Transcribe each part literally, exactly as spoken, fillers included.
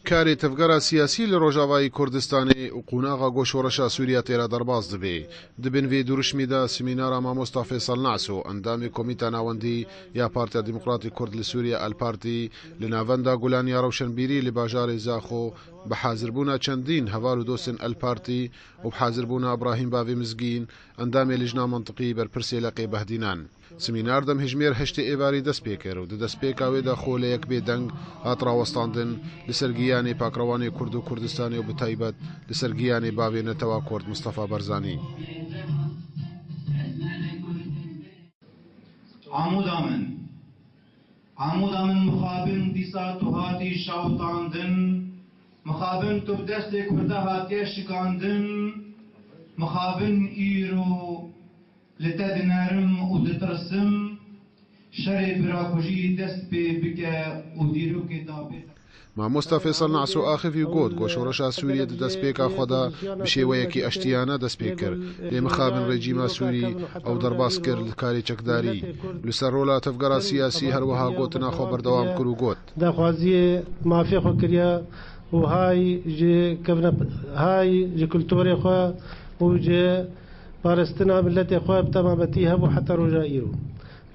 Karê tevgera siyasî li Rojavayê Kurdistanê û qonaxa ku şoreşa Sûriya tê re derbas dibe. Di bin vê dirûşmê de semînara mamosta Feysel Naso, endamê Komîta Navendî ya Partiya Demokratî Kurd li Sûriye, El Partî, li Navenda Gulan ya Rewşenbîrî li bajarê Zaxo, bi hazirbûna çendîn heval û dostên El Partî û bi hazirbûna Ibrahîm Bavê Mizgîn, endamê Lijna Mintiqî, berpirsê Leqê Behdînan. Semînar demhejmêr heştê êvarî dest pê kir û di destpêka wê de xwe li yek bê deng hat rawestandin li ser giyanê pakrewanê Kurd û Kurdistanê û bi taybet li ser giyanê bavê netewa Kurd Mistefa Barzanî. Amuda min, Amuda min, mixabin dîsa tu hatî şawitandin, mixabin tu bi destê Kurda hatiye şikandin, mixabin îro li te dinerim û ditirsim, şerê birakujî dest pê bike û dîrokê dabê. Mamosta Feysel Naso axivî û got ku şoreşa Sûriyê di destpêka xwe de bi şêweyekî eştiyane dest pê kir. Lê mixabin rejîma Sûrî ew derbas kir li karê çekdarî. Li ser rola tevgera siyasî her wiha gotina xwe berdewam kir û got: Daxwaziyê mafê xwe kiriye û hay ji kevne, hay ji kulturê xwe û ji parastina miletê xwe bi temametî hebû heta roja îro.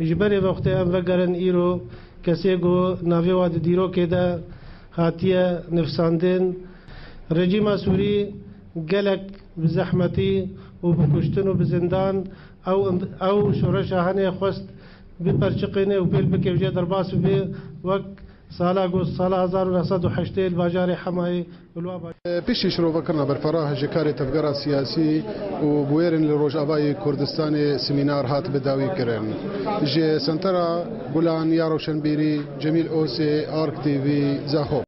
Ji berê vextê em vegerin îro kesê ku navê wa di dîrokê de hatiye nivsandin. Rejîma Sûrî gelek bi zehmetî û bi kuştin û bi zindan ew, ew şoreşa henê xwest biperçiqîne û pêl bike û jê derbas bibe, wek sala ku sala hezar û neh sed û heştê li bajarê Hemayê Piştî şirovekirina berfireh ji karê tevgera siyasî û bûyerên li Rojavayê Kurdistanê semînar hat bi dawî kirin. Ji Sentera Gulan ya Rewşenbîrî, Cemîl Osê, Ark T V, Zaxo.